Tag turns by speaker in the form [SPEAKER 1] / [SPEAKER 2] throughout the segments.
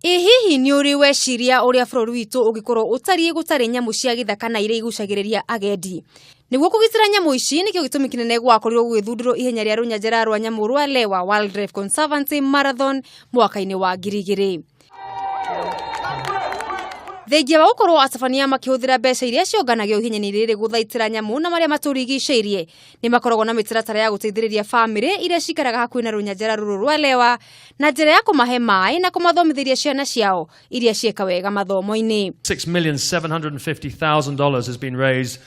[SPEAKER 1] Ĩ hihi nĩ ũrĩ weciria ũrĩa bũrũri witũ ũngĩkorwo ũtariĩ gũtarĩ nyamũ cia gĩthaka na iria igucagĩrĩria agendi? Nĩguo kũgitĩra nyamũ ici nĩkĩo gĩtũmi kĩnene gwakorirwo gũgĩthundũrwo ihenya rĩa rũnyanjara rwa nyamũ rwa Lewa Wildlife Conservancy Marathon mwaka-inĩ wa 2000. Thengia wa gũkorwo atabania makĩhũthĩra mbeca iria cionganagio ihenya-inĩ rĩrĩ gũthaitĩra nyamũ na marĩa matũrigicĩirie, nĩ makoragwo na mĩtaratara ya gũteithĩrĩria bamĩrĩ iria cikaraga hakuhĩ na rũnyanjara rũrũ rwa Lewa na njĩra ya kũmahe maĩ na kũmathomithĩria ciana ciao iria cieka wega mathomo-inĩ.
[SPEAKER 2] $6,750,000 has been raised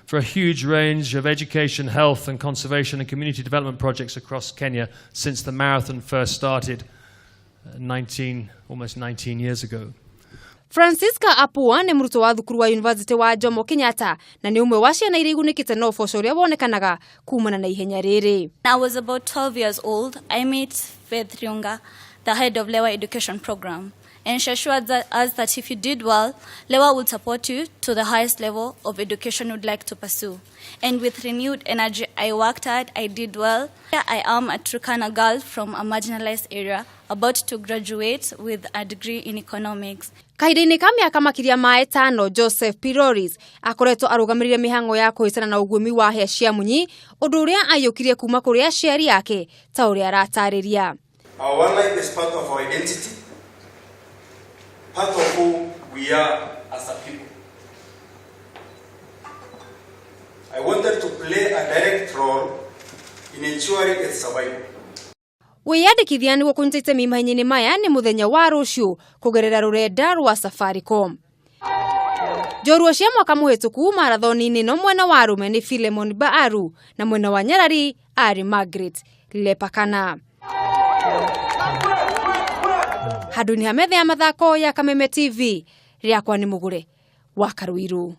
[SPEAKER 2] for a huge range of education, health and conservation and community development projects across Kenya since the marathon first started almost 19 years ago.
[SPEAKER 1] Francisca Apua nĩ mũrutwo wa thukuru wa University wa Jomo Kenyatta na nĩ ũmwe wa ciana iria igunĩkĩte na ũboco ũrĩa wonekanaga kumana na ihenya rĩrĩ.
[SPEAKER 3] I was about 12 years old. I met Faith Riunga, the head of Lewa Education Program, and she assured us that if you did well, Lewa would support you to the highest level of education you'd like to pursue. And with renewed energy, I worked hard, I did well. I am a Turkana girl from a marginalized area, about to graduate with a degree in economics.
[SPEAKER 1] Kahinda-inĩ ka mĩaka makĩria ma ĩtano, Joseph Piroris akoretwo arũgamĩrĩire mĩhang'o ya kũhĩtana na ũguĩmi wa hĩa cia munyi, ũndũ ũrĩa aiyũkirie kuma kũrĩ aciari ake ta ũrĩa aratarĩria.
[SPEAKER 4] Our wildlife is part of our identity, part of who we are as a people. I wanted to play a direct role in ensuring its survival.
[SPEAKER 1] Wĩyandĩkithia nĩguo kũnyita itemi mahenya-inĩ maya nĩ mũthenya wa rũciũ kũgerera rũrenda rwa Safaricom. Njorua cia mwaka mũhĩtũku marathoni-inĩ no mwena wa arũme nĩ Philemon Baaru na mwena wa nyarari arĩ Margaret Lepakana. Handũ-inĩ ha metha ya mathako ya Kameme TV, rĩakwa nĩ Mũgũre wa Karuiru.